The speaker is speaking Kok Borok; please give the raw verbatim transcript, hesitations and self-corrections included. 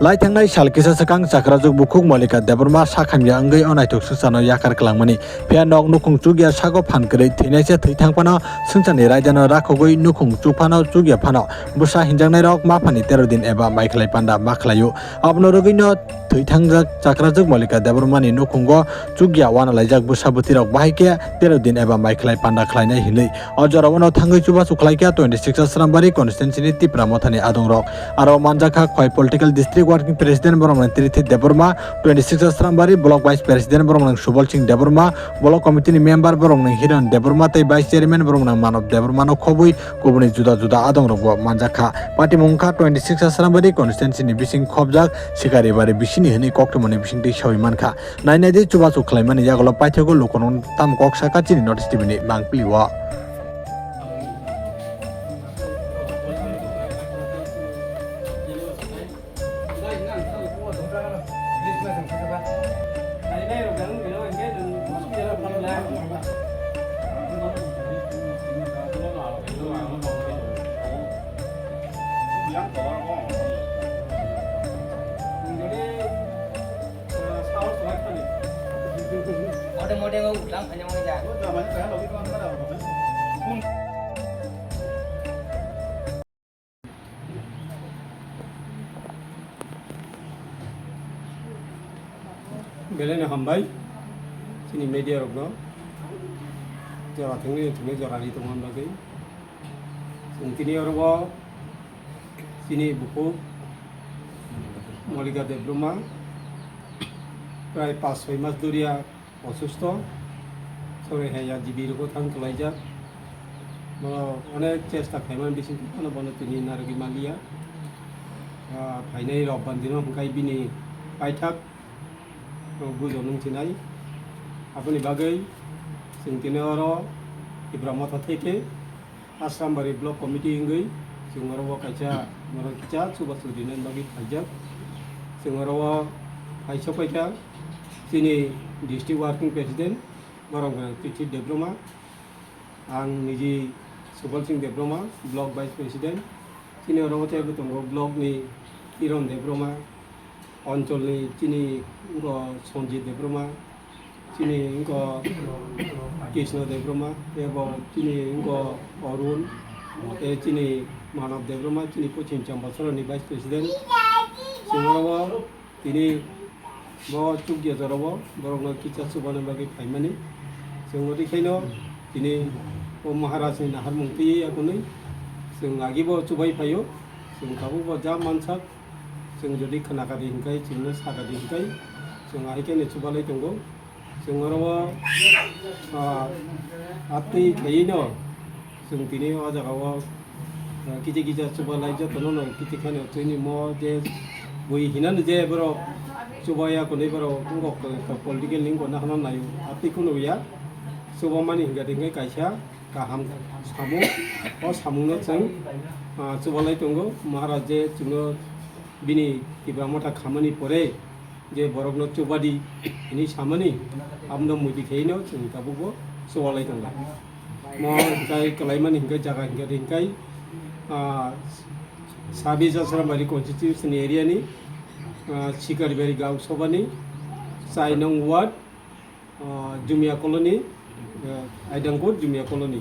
Lai thangnai sal kisa swkang chakrajwk bukhuk Malika Debbarma sak hamya wngwi o naithok swngcharno yakar kwlangmani. Phiya nok nukhung chukya sago phan kwrwi thwinaisa thwi thang phano swngcharni raidano rakhogwi nukhung chuk phano chukya phano bwsa hinjaknairok maphani tero din eba maikhlai panda ma khlaio. Abono rwgwino thwi thangjak chakrajwk Malika Debbarmani nukhungo chukya uanalaijak bwsa bwtwirok bahai khe tero din eba maikhlai panda khlainai hinwi. O jorao uano thangwi chubachu khlaikha twenty six Asrambari constituency ni Tipra Mothani adongrok. Aro manjakha Khwai Political District Working President borok nang Tirithi Debbarma, twenty six Asrambari Block Vice President borok nang Subal Singh Debbarma, Block Committee ni member borok nang Hiran Debbarma tei Vice Chairman borok nang Manav Debbarma no khobwi kubuni juda juda adongrok bo manjakha. Patimung wngkha twenty six Asrambari constituency ni bising khobjak Sikaribari bisini hwnwi koktwmani bisingtwi sawi mankha. Nainai di chubachu khlaimani yagulo paithago lukurok tamo kok saka chini North East T V ni mangpili o. Mote mote ngo ulang phanya mo ja. Belai no hambai chini media rok no jora thangwi thangwi jora ri tongma bagwi. Chwng tini oro o chini bukhuk Malika Debbarma prai pas soi mas doriya osusto, sori hai ya jibi rok thang kwlaijak. Bono onek chesta khaimani bisingtwi bono tini narwgwi manliya. Ah, phainai rok bandino hwnkhe bini paithak bujo nung sinai. Aboni bagwi chwng tini oro Tipra Motha theke Asrambari Block Committee wngwi chwng oro o kaisa borok kisa chubachu rinani bagwi phaijak. Chwng oro o hai sok paikha chini District Working President borok Titi Debbarma, ang niji Subal Singh Debbarma, Block Vice President. Chini oro o teibo tongo block ni Kiron Debbarma, Oncholni chini wngkha Sanjit Debbarma, chini wngkha Krishna Debbarma, tei bo chini wngkha Arun, tei chini Manav Debbarma, chini Pochim Champachorani Vice President. Chwng oro o tini bo chukya jorao borokno kisa chubana bagwi phaimani. Chwng oro khaino tini o Maharajni naharmung twiwi yakunwi chwng agibo chubai phaio. Chwng tabukbo ja mansak, chwng jodi khwnakadi hinkhai, chwngno sakadi hinkhai, chwng ahai khe chubalai tongo. Chwng oro o, ah, atwi khaiwi no chwng tini o jaga o, ah, kisa kisa chubalai jotono no kisa kheno chini mo je bui hinani je borok chubaya kwnwi borok wngkok political ni wngkok nahana naio. Atwi kheno ya chubamani hinkhai hinkhai kaisa kaham samung, o samungno chwng, ah, chubalai tongo. Maharaj je chwngno bini Tipra Motha khamani pore je borokno chubadi hinwi samani, abono muitu khaino chwng tabukbo chubalai tongo. Mo tei kwlaimani hinkhe jaga hinkhe ringkai, ah, Sabi Jasrambari constituency ni area ni, ah, Sikaribari Gaon Sabha ni chai nong ward, ah, Jumia Colony, ah, Aidangkot Jumia Colony.